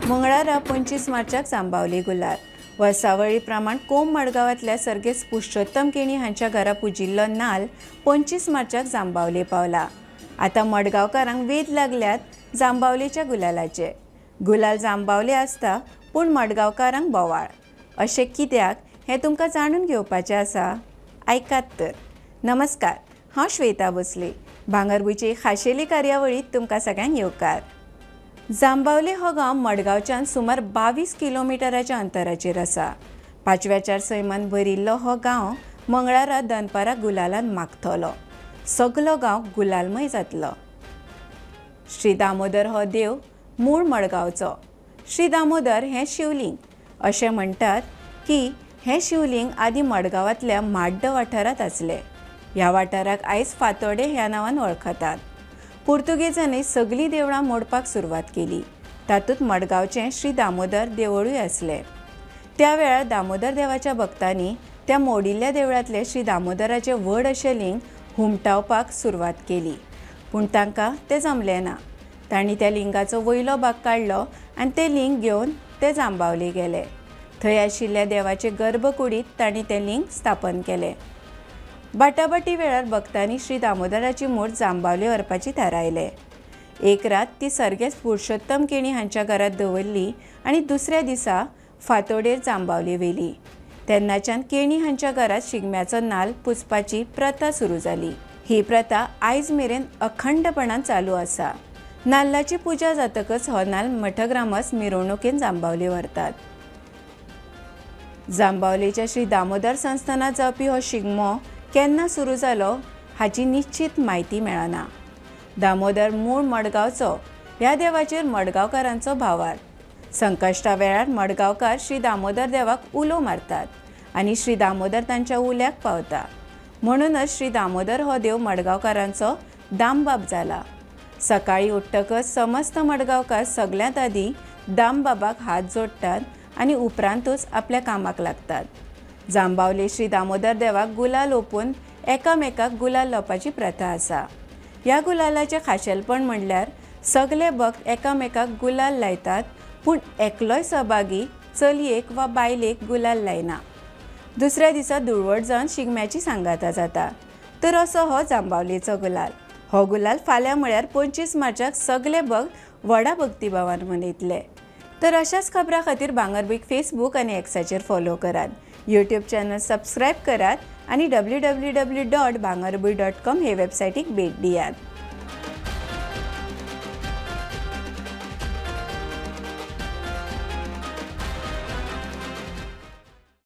मंगळारा 25 मार्चाक जांबावले गुलाल. वर्सावळी प्रमाण कोंब मडगांवांतल्या सर्गेस्त पुरुषोत्तम केणी हांच्या घरा पुजिल्लो नाल 25 मार्चाक जांबावले पावला. आतां मडगांवकारांक वेध लागल्यात जांबावलेच्या गुलालाचे. गुलाल जांबावले आसता पूण मडगांवकारांक बोवाळ. अशें कित्याक हें तुमकां जाणून घेवपाचें आसा. आयकात तर. नमस्कार, हांव श्वेता भोसले. भांगरभूंयचे खाशेली कार्यावळींत तुमकां सगळ्यांक येवकार. जांबावले हो गांव मडगांवच्यान सुमार 22 किलोमिटराच्या अंतराचेर आसा. पांचव्याचार सैमान भरिल्लो हो गांव मंगळारा दनपारा गुलालान मागतलो. सगलो गांव गुलालमय जातलो. श्री दामोदर हो देव मूळ मडगांवचो. श्री दामोदर हें शिवलिंग. अशें म्हणटात की हें शिवलिंग आदी मडगांवांतल्या माड्ड वाठारांत आसलें. ह्या वाठाराक आयज फातोडे ह्या नांवान वळखतात. पुर्तुगेजांनी सगळीं देवळां मोडपाक सुरवात केली. तातूंत मडगांवचें श्री दामोदर देवळूय आसलें. त्या वेळार दामोदर देवाच्या भक्तांनी त्या मोडिल्ल्या देवळांतलें श्री दामोदराचें व्हड अशें लिंग हुमटावपाक सुरवात केली, पूण तांकां तें जमलें ना. तांणी त्या लिंगाचो वयलो भाग काडलो आनी तें लिंग घेवन ते जांबावले गेले. थंय आशिल्ल्या देवाचे गर्भकुडींत तांणी तें लिंग स्थापन केलें. बाटाबाटी वेळार भक्तांनी श्री दामोदराची मूर्त जांबावले व्हरपाची थारायलें. एक रात ती सर्गेस्त पुरुषोत्तम केणी हांच्या घरांत दवरली आनी दुसऱ्या दिसा फांतोडेर जांबावले व्हेली. तेन्नाच्यान केणी हांच्या घरांत शिगम्याचो नाल पुजपाची प्रथा सुरू जाली. ही प्रथा आयज मेरेन अखंडपणान चालू आसा. नाल्लाची पुजा जातकच हो नाल मठग्रामस मिरवणुकेन जांबावले व्हरतात. जांबावलेच्या श्री दामोदर संस्थानांत जावपी हो शिगमो केन्ना सुरू जालो हाची निश्चित म्हायती मेळना. दामोदर मूळ मडगांवचो. ह्या देवाचेर मडगांवकारांचो भावार. संकश्टा वेळार मडगांवकार श्री दामोदर देवाक उलो मारतात आनी श्री दामोदर तांच्या उल्याक पावता. म्हणूनच श्री दामोदर हो देव मडगांवकारांचो दामबाब जाला. सकाळीं उठ्ठकच समस्त मडगांवकार सगल्यांत आदीं दामबाबाक हात जोडटात आनी उपरांतूच आपल्या कामाक लागतात. जांबावले श्री दामोदर देवाक गुलाल ओंपून एकामेकाक गुलाल लावपाची प्रथा आसा. ह्या गुलालाचें खाशेलपण म्हणल्यार सगले भक्त एकामेकाक गुलाल लायतात, पूण एकलोय सहभागी चलयेक वा बायलेक गुलाल लायना. दुसऱ्या दिसा धुळवट जावन शिगम्याची सांगाता जाता. तर असो हो जांबावलेचो गुलाल. हो गुलाल फाल्यां म्हळ्यार 25 मार्चाक सगले भक्त व्हडा भक्तिभावान मनयतले. तर अशाच खबरां खातीर भांगरभूंयक फेसबूक आनी एक्साचेर फॉलो करात. यूट्यूब चॅनल सबस्क्रायब करात आनी www.bhangarbhuy.com हे वेबसायटीक भेट दियात.